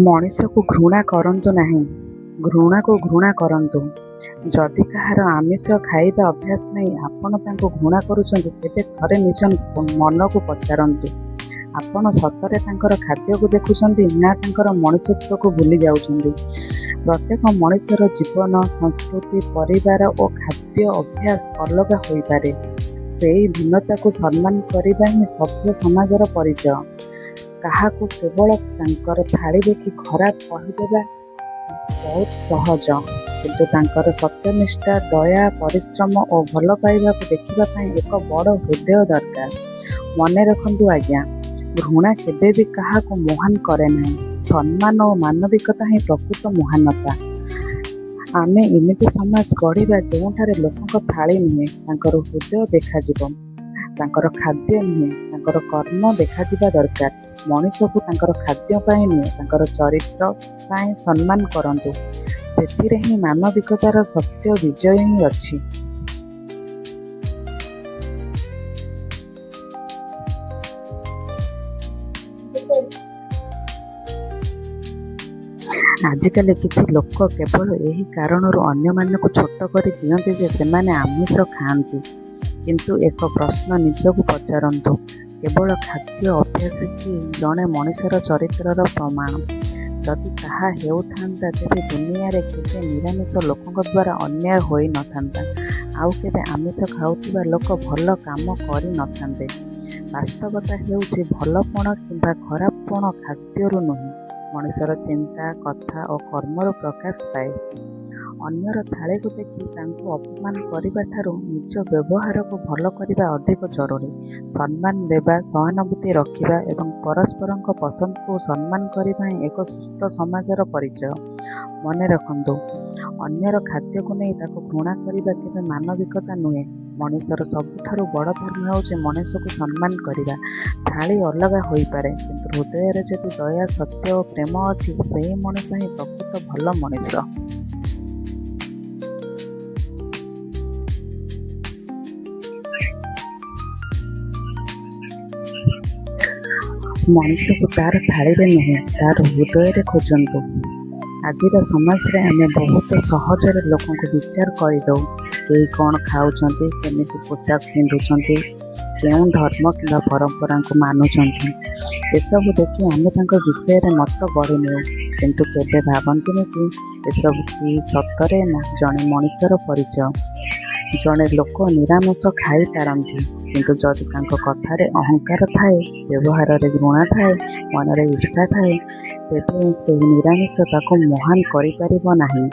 ମଣିଷକୁ ଘୃଣା କରନ୍ତୁ ନାହିଁ, ଘୃଣାକୁ ଘୃଣା କରନ୍ତୁ। ଯଦି କାହାର ଆମିଷ ଖାଇବା ଅଭ୍ୟାସ ପାଇଁ ଆପଣ ତାଙ୍କୁ ଘୃଣା କରୁଛନ୍ତି, ତେବେ ଥରେ ନିଜ ମନକୁ ପଚାରନ୍ତୁ: ଆପଣ ସତରେ ତାଙ୍କର ଖାଦ୍ୟକୁ ଦେଖୁଛନ୍ତି ନା ତାଙ୍କର ମଣିଷତ୍ୱକୁ ଭୁଲି ଯାଉଛନ୍ତି? ପ୍ରତ୍ୟେକ ମଣିଷର ଜୀବନ, ସଂସ୍କୃତି, ପରିବାର ଓ ଖାଦ୍ୟ ଅଭ୍ୟାସ ଅଲଗା ହୋଇପାରେ। ସେହି ଭିନ୍ନତାକୁ ସମ୍ମାନ କରିବା ହିଁ ସଭ୍ୟ ସମାଜର ପରିଚୟ। କାହାକୁ କେବଳ ତାଙ୍କର ଥାଳି ଦେଖି ଖରାପ କହିଦେବା ବହୁତ ସହଜ, କିନ୍ତୁ ତାଙ୍କର ସତ୍ୟନିଷ୍ଠା, ଦୟା, ପରିଶ୍ରମ ଓ ଭଲପାଇବାକୁ ଦେଖିବା ପାଇଁ ଏକ ବଡ଼ ହୃଦୟ ଦରକାର। ମନେରଖନ୍ତୁ ଆଜ୍ଞା, ଘୃଣା କେବେବି କାହାକୁ ମହାନ କରେ ନାହିଁ। ସମ୍ମାନ ଓ ମାନବିକତା ହିଁ ପ୍ରକୃତ ମହାନତା। ଆମେ ଏମିତି ସମାଜ ଗଢ଼ିବା ଯେଉଁଠାରେ ଲୋକଙ୍କ ଥାଳି ନୁହେଁ, ତାଙ୍କର ହୃଦୟ ଦେଖାଯିବ। ତାଙ୍କର ଖାଦ୍ୟ ନୁହେଁ, ତାଙ୍କର କର୍ମ ଦେଖାଯିବା ଦରକାର। ମଣିଷକୁ ତାଙ୍କର ଖାଦ୍ୟ ପାଇଁ ନୁହେଁ, ତାଙ୍କର ଚରିତ୍ର ପାଇଁ ସମ୍ମାନ କରନ୍ତୁ। ସେଥିରେ ହିଁ ମାନବିକତାର ସତ୍ୟ ବିଜୟ ହିଁ ଅଛି। ଆଜିକାଲି କିଛି ଲୋକ କେବଳ ଏହି କାରଣରୁ ଅନ୍ୟମାନଙ୍କୁ ଛୋଟ କରି ଦିଅନ୍ତି ଯେ ସେମାନେ ଆମିଷ ଖାଆନ୍ତି। କିନ୍ତୁ ଏକ ପ୍ରଶ୍ନ ନିଜକୁ ପଚାରନ୍ତୁ: କେବଳ ଖାଦ୍ୟ ଅଭ୍ୟାସ କି ଜଣେ ମଣିଷର ଚରିତ୍ରର ପ୍ରମାଣ? ଯଦି ତାହା ହେଉଥାନ୍ତା, ତେବେ ଦୁନିଆରେ କେବେ ନିରାମିଷ ଲୋକଙ୍କ ଦ୍ୱାରା ଅନ୍ୟାୟ ହୋଇନଥାନ୍ତା, ଆଉ କେବେ ଆମିଷ ଖାଉଥିବା ଲୋକ ଭଲ କାମ କରିନଥାନ୍ତେ। ବାସ୍ତବତା ହେଉଛି, ଭଲପଣ କିମ୍ବା ଖରାପପଣ ଖାଦ୍ୟରୁ ନୁହେଁ, ମଣିଷର ଚିନ୍ତା, କଥା ଓ କର୍ମରୁ ପ୍ରକାଶ ପାଏ। ଅନ୍ୟର ଥାଳିକୁ ଦେଖି ତାଙ୍କୁ ଅପମାନ କରିବା ଠାରୁ ନିଜ ବ୍ୟବହାରକୁ ଭଲ କରିବା ଅଧିକ ଜରୁରୀ। ସମ୍ମାନ ଦେବା, ସହାନୁଭୂତି ରଖିବା ଏବଂ ପରସ୍ପରଙ୍କ ପସନ୍ଦକୁ ସମ୍ମାନ କରିବା ହିଁ ଏକ ସୁସ୍ଥ ସମାଜର ପରିଚୟ। ମନେରଖନ୍ତୁ, ଅନ୍ୟର ଖାଦ୍ୟକୁ ନେଇ ତାକୁ ଘୃଣା କରିବା କେବେ ମାନବିକତା ନୁହେଁ। ମଣିଷର ସବୁଠାରୁ ବଡ଼ ଧର୍ମ ହେଉଛି ମଣିଷକୁ ସମ୍ମାନ କରିବା। ଥାଳି ଅଲଗା ହୋଇପାରେ, କିନ୍ତୁ ହୃଦୟରେ ଯଦି ଦୟା, ସତ୍ୟ ଓ ପ୍ରେମ ଅଛି, ସେହି ମଣିଷ ହିଁ ପ୍ରକୃତ ଭଲ ମଣିଷ। ମଣିଷକୁ ତା'ର ଥାଳିରେ ନୁହେଁ, ତା'ର ହୃଦୟରେ ଖୋଜନ୍ତୁ। ଆଜିର ସମାଜରେ ଆମେ ବହୁତ ସହଜରେ ଲୋକଙ୍କୁ ବିଚାର କରିଦେଉ। କେହି କ'ଣ ଖାଉଛନ୍ତି, କେମିତି ପୋଷାକ ପିନ୍ଧୁଛନ୍ତି, କେଉଁ ଧର୍ମ କିମ୍ବା ପରମ୍ପରାକୁ ମାନୁଛନ୍ତି, ଏସବୁ ଦେଖି ଆମେ ତାଙ୍କ ବିଷୟରେ ମତ ଗଢ଼ିନେଉ। କିନ୍ତୁ କେବେ ଭାବନ୍ତିନି କି ଏସବୁ କି ସତରେ ଜଣେ ମଣିଷର ପରିଚୟ? ଜଣେ ଲୋକ ନିରାମିଷ ଖାଇପାରନ୍ତି, କିନ୍ତୁ ଯଦି ତାଙ୍କ କଥାରେ ଅହଙ୍କାର ଥାଏ, ବ୍ୟବହାରରେ ଘୃଣା ଥାଏ, ମନରେ ଈର୍ଷା ଥାଏ, ତେବେ ସେହି ନିରାମିଷ ତାକୁ ମହାନ କରିପାରିବ ନାହିଁ।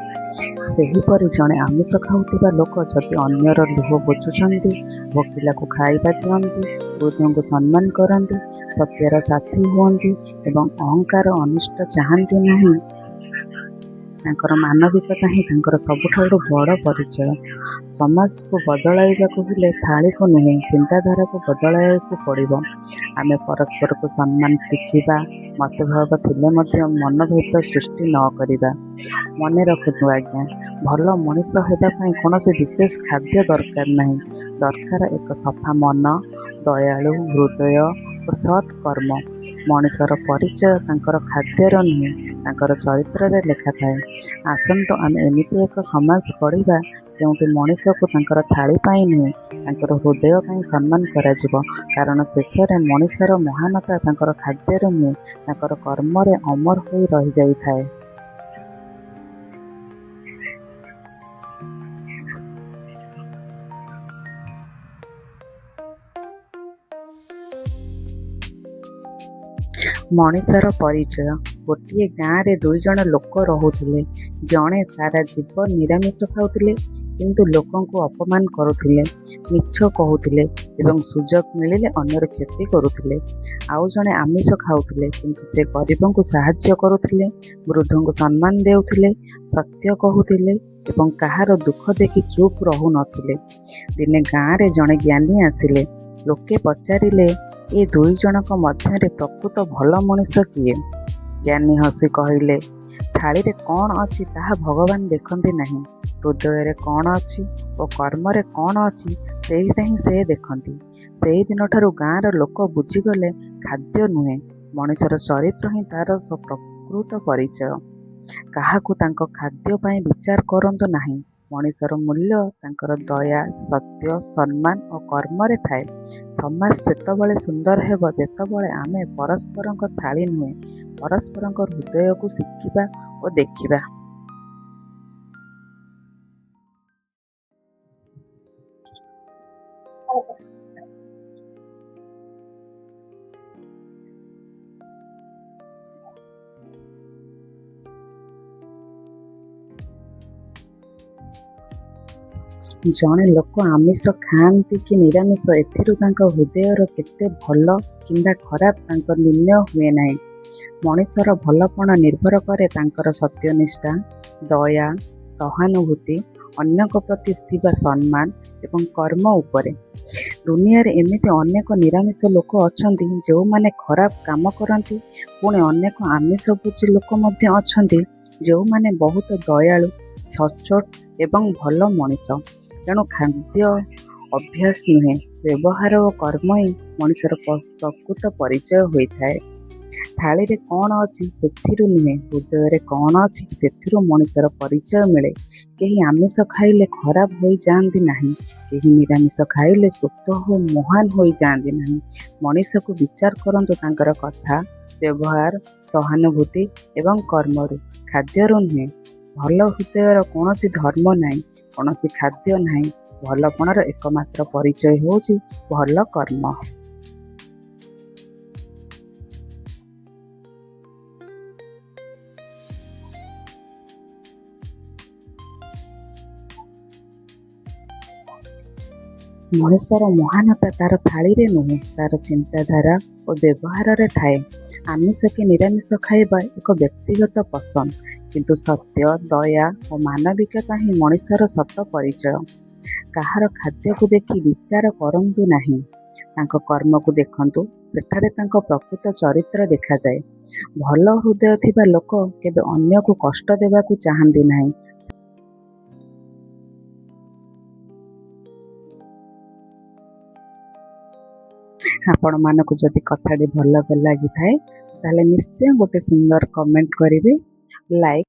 ସେହିପରି ଜଣେ ଆମିଷ ଖାଉଥିବା ଲୋକ ଯଦି ଅନ୍ୟର ଲୁହ ପୋଛୁଛନ୍ତି, ଭୋକିଲାକୁ ଖାଇବା ଦିଅନ୍ତି, ବୃଦ୍ଧଙ୍କୁ ସମ୍ମାନ କରନ୍ତି, ସତ୍ୟର ସାଥୀ ହୁଅନ୍ତି ଏବଂ ଅହଙ୍କାର ଅନିଷ୍ଟ ଚାହାଁନ୍ତି ନାହିଁ, ତାଙ୍କର ମାନବିକତା ହିଁ ତାଙ୍କର ସବୁଠାରୁ ବଡ଼ ପରିଚୟ। ସମାଜକୁ ବଦଳାଇବାକୁ ହେଲେ ଥାଳିକୁ ନୁହେଁ, ଚିନ୍ତାଧାରାକୁ ବଦଳାଇବାକୁ ପଡ଼ିବ। ଆମେ ପରସ୍ପରକୁ ସମ୍ମାନ ଶିଖିବା, ମତଭେଦ ଥିଲେ ମଧ୍ୟ ମନଭେଦ ସୃଷ୍ଟି ନ କରିବା। ମନେରଖନ୍ତୁ ଆଜ୍ଞା, ଭଲ ମଣିଷ ହେବା ପାଇଁ କୌଣସି ବିଶେଷ ଖାଦ୍ୟ ଦରକାର ନାହିଁ। ଦରକାର ଏକ ସଫା ମନ, ଦୟାଳୁ ହୃଦୟ ଓ ସତ୍ କର୍ମ। ମଣିଷର ପରିଚୟ ତାଙ୍କର ଖାଦ୍ୟରେ ନୁହେଁ, ତାଙ୍କର ଚରିତ୍ରରେ ଲେଖାଥାଏ। ଆସନ୍ତୁ ଆମେ ଏମିତି ଏକ ସମାଜ ଗଢ଼ିବା ଯେଉଁଠି ମଣିଷକୁ ତାଙ୍କର ଥାଳି ପାଇଁ ନୁହେଁ, ତାଙ୍କର ହୃଦୟ ପାଇଁ ସମ୍ମାନ କରାଯିବ। କାରଣ ଶେଷରେ ମଣିଷର ମହାନତା ତାଙ୍କର ଖାଦ୍ୟରେ ନୁହେଁ, ତାଙ୍କର କର୍ମରେ ଅମର ହୋଇ ରହିଯାଇଥାଏ। ମଣିଷର ପରିଚୟ। ଗୋଟିଏ ଗାଁରେ ଦୁଇଜଣ ଲୋକ ରହୁଥିଲେ। ଜଣେ ସାରା ଜୀବନ ନିରାମିଷ ଖାଉଥିଲେ, କିନ୍ତୁ ଲୋକଙ୍କୁ ଅପମାନ କରୁଥିଲେ, ମିଛ କହୁଥିଲେ ଏବଂ ସୁଯୋଗ ମିଳିଲେ ଅନ୍ୟର କ୍ଷତି କରୁଥିଲେ। ଆଉ ଜଣେ ଆମିଷ ଖାଉଥିଲେ, କିନ୍ତୁ ସେ ଗରିବଙ୍କୁ ସାହାଯ୍ୟ କରୁଥିଲେ, ବୃଦ୍ଧଙ୍କୁ ସମ୍ମାନ ଦେଉଥିଲେ, ସତ୍ୟ କହୁଥିଲେ ଏବଂ କାହାର ଦୁଃଖ ଦେଖି ଚୁପ୍ ରହୁନଥିଲେ। ଦିନେ ଗାଁରେ ଜଣେ ଜ୍ଞାନୀ ଆସିଲେ। ଲୋକେ ପଚାରିଲେ, ଏ ଦୁଇଜଣଙ୍କ ମଧ୍ୟରେ ପ୍ରକୃତ ଭଲ ମଣିଷ କିଏ? ଜ୍ଞାନୀ ହସି କହିଲେ, ଥାଳିରେ କ'ଣ ଅଛି ତାହା ଭଗବାନ ଦେଖନ୍ତି ନାହିଁ, ହୃଦୟରେ କ'ଣ ଅଛି ଓ କର୍ମରେ କ'ଣ ଅଛି ସେଇଟା ହିଁ ସେ ଦେଖନ୍ତି। ସେହିଦିନଠାରୁ ଗାଁର ଲୋକ ବୁଝିଗଲେ, ଖାଦ୍ୟ ନୁହେଁ, ମଣିଷର ଚରିତ୍ର ହିଁ ତା'ର ପ୍ରକୃତ ପରିଚୟ। କାହାକୁ ତାଙ୍କ ଖାଦ୍ୟ ପାଇଁ ବିଚାର କରନ୍ତୁ ନାହିଁ। ମଣିଷର ମୂଲ୍ୟ ତାଙ୍କର ଦୟା, ସତ୍ୟ, ସମ୍ମାନ ଓ କର୍ମରେ ଥାଏ। ସମାଜ ସେତେବେଳେ ସୁନ୍ଦର ହେବ ଯେତେବେଳେ ଆମେ ପରସ୍ପରଙ୍କ ଥାଳି ନୁହେଁ, ପରସ୍ପରଙ୍କ ହୃଦୟକୁ ଶିଖିବା ଓ ଦେଖିବା। ଜଣେ ଲୋକ ଆମିଷ ଖାଆନ୍ତି କି ନିରାମିଷ, ଏଥିରୁ ତାଙ୍କ ହୃଦୟର କେତେ ଭଲ କିମ୍ବା ଖରାପ ତାଙ୍କ ନିର୍ଣ୍ଣୟ ହୁଏ ନାହିଁ। ମଣିଷର ଭଲପଣ ନିର୍ଭର କରେ ତାଙ୍କର ସତ୍ୟନିଷ୍ଠା, ଦୟା, ସହାନୁଭୂତି, ଅନ୍ୟଙ୍କ ପ୍ରତି ଥିବା ସମ୍ମାନ ଏବଂ କର୍ମ ଉପରେ। ଦୁନିଆରେ ଏମିତି ଅନେକ ନିରାମିଷ ଲୋକ ଅଛନ୍ତି ଯେଉଁମାନେ ଖରାପ କାମ କରନ୍ତି, ପୁଣି ଅନେକ ଆମିଷଭୋଜୀ ଲୋକ ମଧ୍ୟ ଅଛନ୍ତି ଯେଉଁମାନେ ବହୁତ ଦୟାଳୁ, ସଚ୍ଚୋଟ ଏବଂ ଭଲ ମଣିଷ। ତେଣୁ ଖାଦ୍ୟ ଅଭ୍ୟାସ ନୁହେଁ, ବ୍ୟବହାର ଓ କର୍ମ ହିଁ ମଣିଷର ପ୍ରକୃତ ପରିଚୟ ହୋଇଥାଏ। ଥାଳିରେ କ'ଣ ଅଛି ସେଥିରୁ ନୁହେଁ, ହୃଦୟରେ କ'ଣ ଅଛି ସେଥିରୁ ମଣିଷର ପରିଚୟ ମିଳେ। କେହି ଆମିଷ ଖାଇଲେ ଖରାପ ହୋଇଯାଆନ୍ତି ନାହିଁ, କେହି ନିରାମିଷ ଖାଇଲେ ସ୍ୱତଃ ମହାନ ହୋଇଯାଆନ୍ତି ନାହିଁ। ମଣିଷକୁ ବିଚାର କରନ୍ତୁ ତାଙ୍କର କଥା, ବ୍ୟବହାର, ସହାନୁଭୂତି ଏବଂ କର୍ମରୁ, ଖାଦ୍ୟରୁ ନୁହେଁ। ଭଲ ହୃଦୟର କୌଣସି ଧର୍ମ ନାହିଁ, କୌଣସି ଖାଦ୍ୟ ନାହିଁ। ଭଲପଣର ଏକମାତ୍ର ପରିଚୟ ହେଉଛି ଭଲ କର୍ମ। ମଣିଷର ମହାନତା ତା'ର ଥାଳିରେ ନୁହେଁ, ତା'ର ଚିନ୍ତାଧାରା ଓ ବ୍ୟବହାରରେ ଥାଏ। ଆମିଷ କି ନିରାମିଷ ଖାଇବା ଏକ ବ୍ୟକ୍ତିଗତ ପସନ୍ଦ, କିନ୍ତୁ ସତ୍ୟ, ଦୟା ଓ ମାନବିକତା ହିଁ ମଣିଷର ସତ ପରିଚୟ। କାହାର ଖାଦ୍ୟକୁ ଦେଖି ବିଚାର କରନ୍ତୁ ନାହିଁ, ତାଙ୍କ କର୍ମକୁ ଦେଖନ୍ତୁ, ସେଠାରେ ତାଙ୍କ ପ୍ରକୃତ ଚରିତ୍ର ଦେଖାଯାଏ। ଭଲ ହୃଦୟ ଥିବା ଲୋକ କେବେ ଅନ୍ୟକୁ କଷ୍ଟ ଦେବାକୁ ଚାହାଁନ୍ତି ନାହିଁ। ଆପଣମାନଙ୍କୁ ଯଦି କଥାଟି ଭଲ ଲାଗିଥାଏ, ତାହେଲେ ନିଶ୍ଚୟ ଗୋଟେ ସୁନ୍ଦର କମେଣ୍ଟ କରିବେ, ଲାଇକ୍